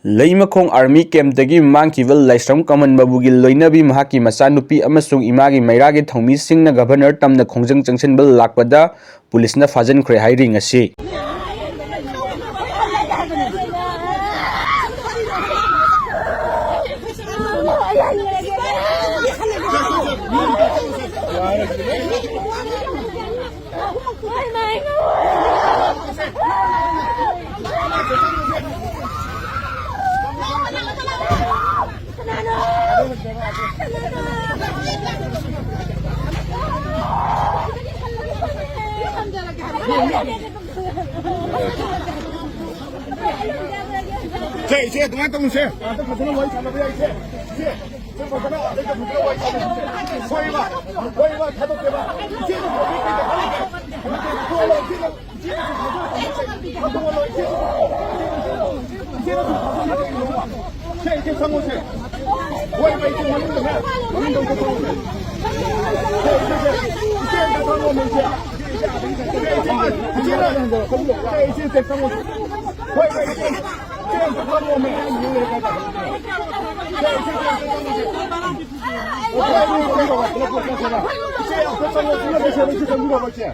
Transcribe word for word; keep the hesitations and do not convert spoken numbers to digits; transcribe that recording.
ꯂꯩꯃꯈꯣꯡ army ꯀꯦꯝꯞꯇꯒꯤ ꯃꯥꯡꯈꯤꯕ ꯂꯥꯏꯁ꯭ꯔꯝ ꯀꯃꯟ ꯕꯥꯕꯨꯒꯤ ꯂꯣꯏꯅꯕꯤ, ꯃꯍꯥꯛꯀꯤ ꯃꯆꯥꯅꯨꯄꯤ ꯑꯃꯁꯨꯡ ꯏꯃꯥꯒꯤ ꯃꯩꯔꯥꯒꯤ ꯊꯧꯃꯤꯁꯤꯡꯅ ꯒꯚꯔꯅꯔ ꯇꯝꯅ ꯈꯣꯡꯖꯪ ꯆꯪꯁꯤꯟꯕ ꯂꯥꯛꯄꯗ ꯄꯨꯂꯤꯁꯅ ꯐꯥꯖꯤꯟꯈ꯭ꯔꯦ ꯍꯥꯏꯔꯤ ꯉꯁꯤ꯫ ꯁꯦ, ꯏꯆꯦ, ꯑꯗꯨꯃꯥꯏꯅ ꯇꯧꯅꯨꯁꯦ꯫ ꯑꯗ ꯐꯖꯅ ꯋꯥꯔꯤ ꯁꯥꯟꯅꯕ ꯌꯥꯏ, ꯏꯆꯦ꯫ ꯏꯆꯦ, ꯏꯆꯦ, ꯐꯖꯅ, ꯑꯗꯩꯗ ꯐꯖꯅ ꯋꯥꯔꯤ ꯁꯥꯟꯅꯁꯦ꯫ ꯍꯣꯏꯕ, ꯍꯣꯏꯕ, ꯊꯥꯗꯣꯛꯀꯦꯕ꯫ ꯏꯆꯦ, ꯏꯆꯦ, ꯏꯆꯦ, ꯏꯆꯦ, ꯏꯆꯦ, ꯏꯆꯦ, ꯏꯆꯦ, ꯁꯦ, ꯏꯆꯦ, ꯆꯪꯉꯣꯁꯦ꯫ ꯍꯣꯏ, ꯏꯆꯦ, ꯃꯅꯨꯡꯗꯅꯦ, ꯃꯅꯨꯡꯗ ꯑꯝꯇ ꯆꯪꯉꯣꯁꯦ꯫ ꯁꯦ, ꯏꯆꯦ, ꯏꯆꯦ, ꯏꯆꯦ, ꯑꯝꯇ ꯆꯪꯉꯣꯃꯦ, ꯏꯆꯦ꯫ ꯁꯦ, ꯏꯆꯦ, ꯏꯆꯦ, ꯏꯆꯦ, ꯆꯪꯉꯣꯁꯦ꯫ ꯍꯣꯏ, ꯏꯆꯦ, ꯏꯆꯦ, ꯑꯝꯇ ꯆꯪꯉꯣꯃꯦ꯫ ꯁꯦ, ꯏꯆꯦ, ꯏꯆꯦ, ꯑꯝꯇ ꯆꯪꯉꯣꯁꯦ꯫ ꯍꯣꯏ, ꯏꯆꯦ, ꯏꯆꯦ, ꯏꯆꯦ, ꯑꯝꯇ ꯆꯪꯉꯣꯁꯦ꯫ ꯏꯆꯦ, ꯑꯝꯇ ꯆꯪꯕꯤꯔꯣꯕ, ꯏꯆꯦ꯫